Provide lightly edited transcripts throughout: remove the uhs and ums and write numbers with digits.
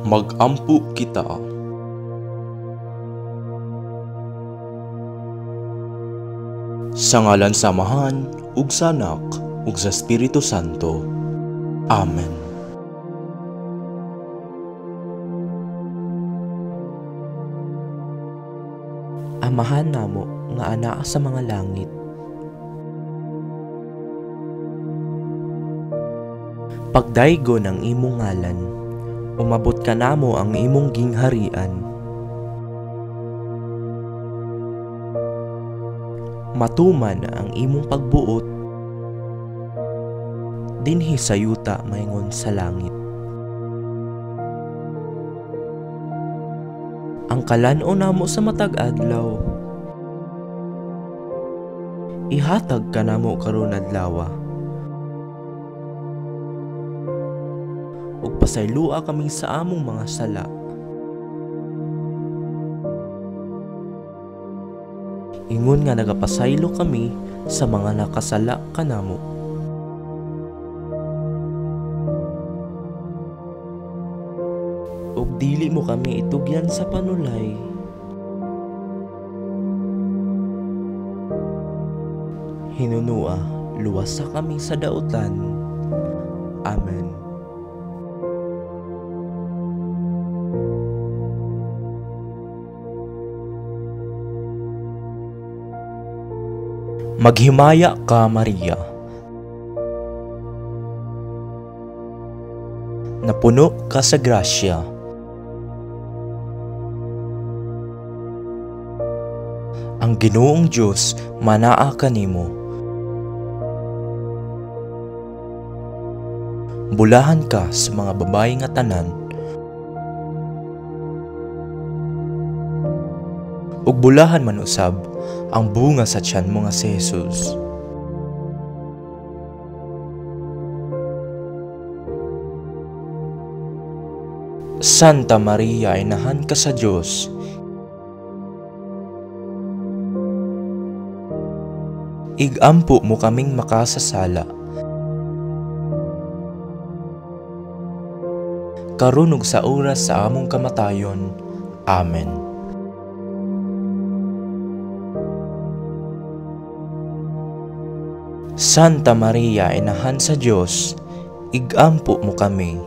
Magampo kita. Sa ngalan sa Amahan, ug sa Anak, ug sa Espiritu Santo. Amen. Amahan namo nga anaa sa mga langit. Pagdaygon ang imong ngalan, umabot kanamo ang imong gingharian. Matuman ang imong pagbuot dinhi sa yuta maingon sa langit. Ang kalan-on namo sa matag adlaw, ihatag kanamo karon adlawa. Ug pasaylua kami sa among mga sala, ingon nga nagapasaylo kami sa mga nakasala kanamo. Ug dili mo kami itugyan sa panulay, hinunua luwasa kami sa dautan. Amen. Maghimaya ka, Maria, napuno ka sa grasya. Ang Ginoong Dios manaa kanimo. Bulahan ka sa mga babayi nga tanan, ug bulahan man usab ang bunga sa tiyan mo nga si Jesus. Santa Maria, inahan ka sa Dios, igampo mo kaming makasasala, karon ug sa oras sa among kamatayon. Amen. Santa Maria, inahan sa Dios, igampo mo kami.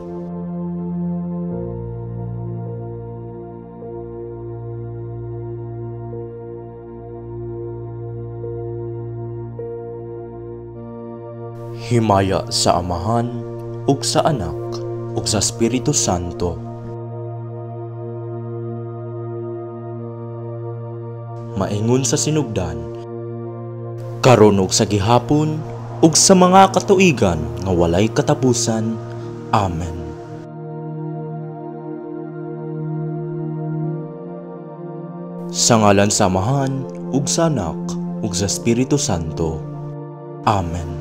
Himaya sa Amahan, ug sa Anak, ug sa Espiritu Santo. Maingon sa sinugdan, karon ug sa gihapon, ug sa mga katuigan nga walay katapusan. Amen. Sa ngalan sa Amahan, ug sa Anak, ug sa Espiritu Santo. Amen.